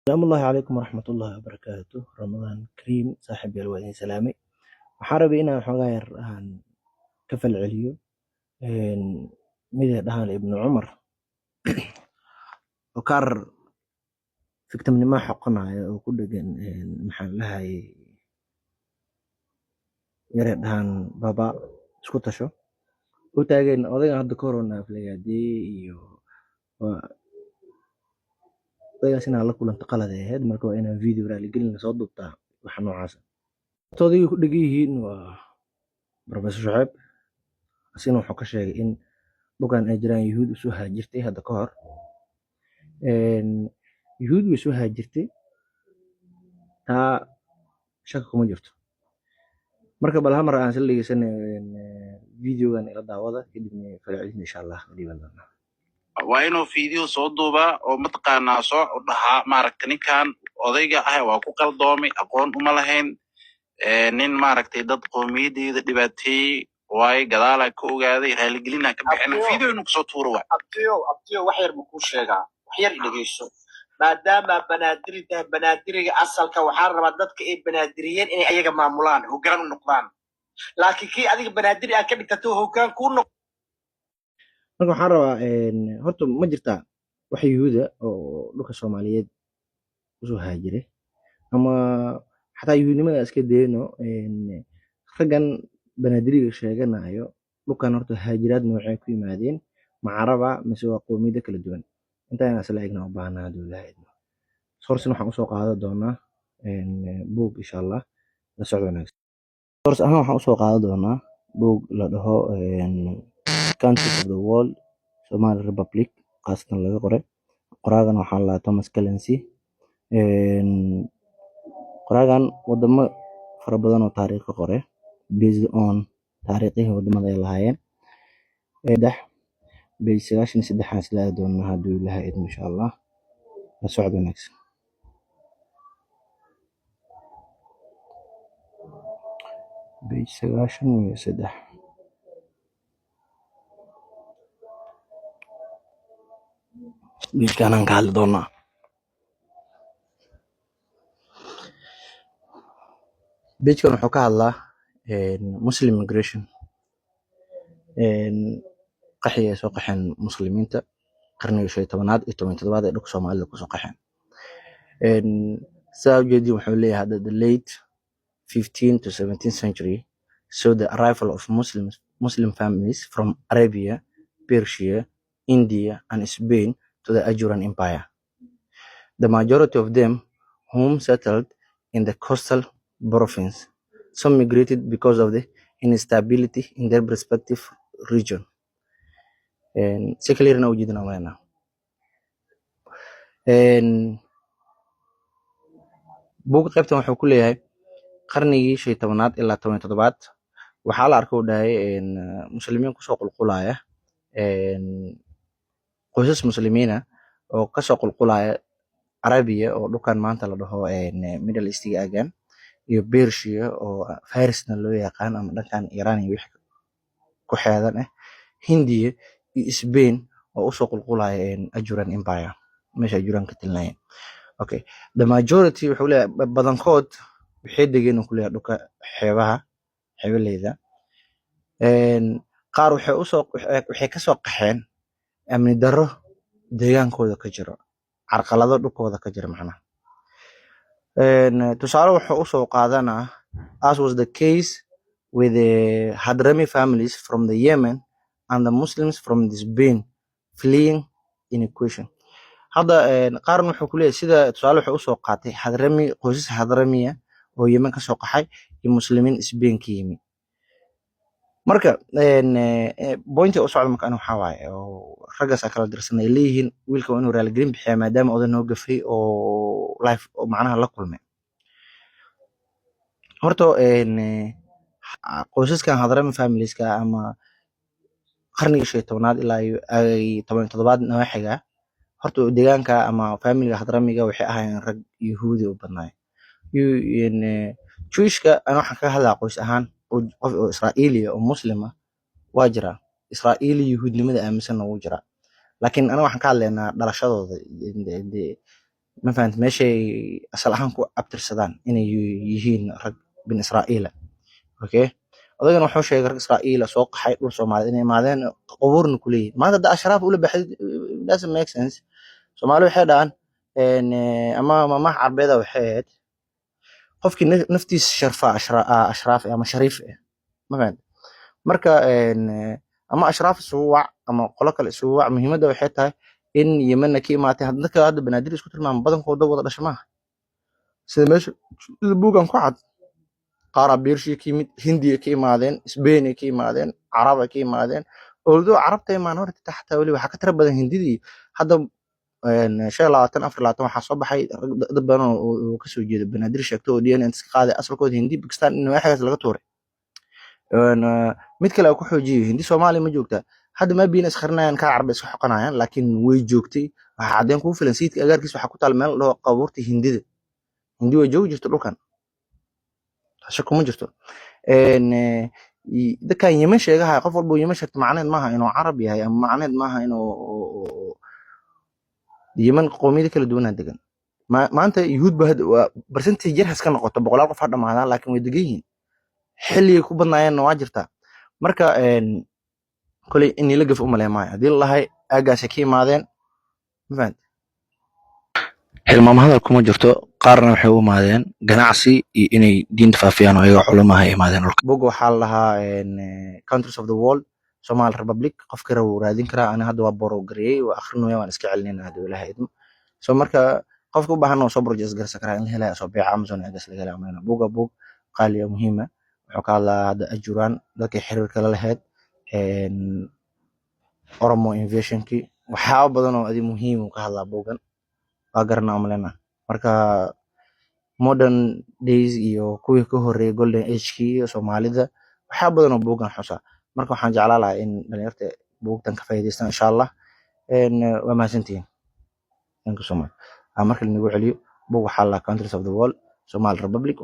Asalaamu calaykum waraxmatullaahi wabarakaatuh. Ramadaan kariim, saaxiibayaal, waa idin salaamay. Waxaan rabay inaan xoogaa yar aan ka falceliyo mid ay dhahaan Ibnu Cumar oo kaar victimnimo xoqonayo oo ku dhegan, maxaan lahayay, yaray dhahaan baba isku tasho u taagan odaygan hadda ka hor oo aflagaadeeyey iyo waa odaygaas inaad la kulanto qalad ay ahayd. Marka waa inaan video raaligelin soo duubtaa, waxa noocaas ah. Horta odayga ku dhegan yihiin waa Professor Shucayb. Asigana wuxuu ka sheegay in dhulkan ay jiraan Yuhuud usoo haajirtay hadda ka hor. Yuhuud way soo haajirtay, taa shaka kuma jirto. Marka bal hal mar aan isla dhegeysano videogan, ila daawada, kadibna falcelin insha Allah dhiiban doonaa. Waa inuu video soo duubaa oo mataqaanaa soo dhahaa, maaragta, ninkan odayga ah waa ku qaldoomay, aqoon uma lahayn, nin maaragtay dad qowmiyadeeda dhibaateeyey waaye, gadaalaa ka ogaaday, raaligelinaa ka bixina. Abtiyo. Video inuu kusoo tuuro waay. Abtiyo, abtiyo, wax yar ma kuu sheegaa? Wax yar i dhegeyso. Maadaama Banaadiri tahay, Banaadiriga asalka waxaa rabaa dadka ay banaadiriyeen inay ayaga maamulaan, hoggaan u noqdaan, laakiin kii adiga Banaadiri aad ka dhigtato hoggaan kuu noqdo. Marka waxaan rabaa, horta ma jirtaa wax Yuhuuda oo dhulka Soomaaliyeed usoo haajiray, ama xataa Yuhuudnimada iska dayno, raggan Banaadiriga sheeganayo dhulkan horta haajiraad noocee ku yimaadeen? Ma Caraba mise waa qowmiyado kala duwan? Intaa inaan isla eegna u baahnaa hadduu Ilaahay idmo. Source waxaan usoo qaadan doonaa buug insha Allah. La socdo wanaagsan. Source ahaan waxaan usoo qaadan doonaa buug la dhaho Countries of the World, Somali Republic khaasatan laga qoray. Qoraagan waxaa la Thomas Clancy. Qoraagan wadamo fara badan oo taariikh ka qoray, based on taariikhihii wadamada ay lahaayeen. Saddex page 93 aan isla aadi doonaa hadduu Ilaahay idmo insha Allah. La socod wanaagsan. Page 93. Page-kaan aan ka hadli doonaa. Page-kan wuxuu ka hadlaa Muslim migration, qaxii ay soo qaxeen Muslimiinta qarnigii 15aad iyo 17aad ee dhulka Soomaalida kusoo qaxeen. Sidaa ujeedin, wuxuu leeyahay hadda the late 15 to 17th century saw the arrival of Muslim families from Arabia, Persia, India, and Spain to the Ajuran Empire. The majority of them whom settled in the coastal province. Some migrated because of the instability in their respective region. Si clear na ujeedina maleyna. Buugga qaybtan wuxuu ku leeyahay qarnigii 15aad ilaa 17aad waxaa la arkay, uu dhahay, muslimiin kusoo qulqulaya, qoysas muslimiina oo kasoo qulqulaya Carabiya oo dhulkan maanta la dhaho Middle Eastiga agan, iyo Persia oo Farisna loo yaqaan, ama dhankan Iran iyo wixii ku xeeran ah, Hindiya iyo Spain oo usoo qulqulaya Ajuran Empire, meesha Ajuran ka talinayeen. Okay, the majority wuxuu leeyahay badankood waxay degeen, uu ku leeyahay, dhulka xeebaha, xeebaleyda. Qaar waxay kasoo qaxeen amni darro deegaankooda ka jiro, carqalado dhulkooda ka jira macnaha. Tusaale wuxuu usoo qaadanaa, as was the case with the Hadrami families from the Yemen and the Muslims from the Spain fleeing inquisition. Hadda qaarna wuxuu ku leeyahay, sida tusaale wuxuu usoo qaatay Hadrami, qoysas Hadramiya oo Yemen kasoo qaxay iyo Muslimiin Spain ka yimi. Marka pointiga u socda marka aniga waxaa waaye oo raggaas aa kala dirsan ay leeyihiin wiilka waa inuu raaligelin bixiyaa maadaama oday noo gafay oo live oo macnaha la kulmay. Horta qoysaskan Hadrami familieska ama qarnigii 15aad ilaa iyo ay 17aad nawaaxiga, horta deegaanka ama familiga Hadramiga waxay ahaayeen rag Yahuudi u badnaay. Jewishka ana waxaan kaga hadlaa qoys ahaan oo qof oo Israa'iiliya oo Muslim ah waa jiraa, Israa'iili Yahuudnimada aaminsanna wuu jiraa, laakiin anaga waxaan ka hadlaynaa dhalashadooda. Ma fahant meeshay asal ahaan ku abtirsadaan inay yihiin rag bin Israa'iila. Okay, odagana wuxuu sheegay rag Israa'iila soo qaxay dhul Soomaaliyeed inay imaadeen, qubuurna ku leeyihin. Maanta hadda ashraaf ula baxday doesn't make sense. Soomaali waxay dhahaan ama mamaha Carbeeda waxay ahayd, qofkii naftiisa sharfa ashraaf ama shariif ah. Ma fahant? Marka ama ashraaf isugu wac ama qolo kale isugu wac, muhiimadda waxay tahay in Yemenna ka imaatay. Dadka hadda Banaadir isku tilmaama badankooda wada dhasha maaha, sida meesha sida buugan ku cad. Qaaraa Bershiya ka yimid, Hindiya ka imaadeen, Spain ay ka imaadeen, Carab ay ka imaadeen. Although Carabta imaan horta xataa weli waxaa ka tira badan Hindidii. Hadda 25, 24 waxaa soo baxay dad badan oo kasoo jeeda Banaadir sheegto oo DNA iska qaaday, asalkooda Hindi, Pakistan in waxaas laga tuuray. Mid kale oo ku xoojiyo, Hindi Soomaaliya ma joogtaa? Hadda ma biina iskharinayaan, kaa Carab iska xoqanayaan, laakiin way joogtay. Waxaa caddeyn kugu filan, Sayidka agaarkiisa waxaa ku taal meel la dhaho qabuurta Hindida. Hindi way joogi jirta dhulkan, shako kuma jirto. Dadkan Yemen sheegahaya, qof walba oo Yemen sheegto macneed maaha inuu Carab yahay ama macneed maaha inuu Yemen qowmiyado kala duwanaa degan. Maanta Yuhuud ba hadda waa percentage yar haska noqoto, boqolaal qof ha dhamaadaan, laakiin way degan yihiin. Xilligay ku badnaayeenna waa jirtaa. Marka koley in nila gaf u maley maayo haddii la lahay aagaasay ka imaadeen. Ma fahanti? Xilmaamo hadal kuma jirto. Qaarna waxay u imaadeen ganacsi iyo inay diinta faafiyaan oo iyaga culumaha ay imaadeen dhulka. Buugga waxaa la dhahaa Countries of the World, Somali Republic. Qofka raba wuu raadin karaa. Ani hadda waa borrow gareeyey, waa akrinaya, waan iska celinayna hadduu Ilaahay idmo. So marka qofka u baahan waa soo purchase garsan karaa, in la helaya soo beeca Amazon agas laga helaya umaleyna. Buugga buug qaali ah, muhiim ah. Wuxuu ka hadlaa hadda Ajuuraan dadkay xiriirka la lahayd, Oromo invasionkii, waxyaabo badan oo adi muhiim uu ka hadlaa buuggan, waa garanaa umaleyna. Marka modern days iyo kuwii ka horreeyay, golden age-kii Soomaalida, waxyaabo badan oo buuggan xusaa. Marka waxaan jeclaan lahaa in dhalinyarta buugtan ka faa'iidaystaan, insha Allah. Waa mahadsantihiin. Thank you so much. Aan markale nagu celiyo, buug waxaa la Countries of the World, Somali Republic.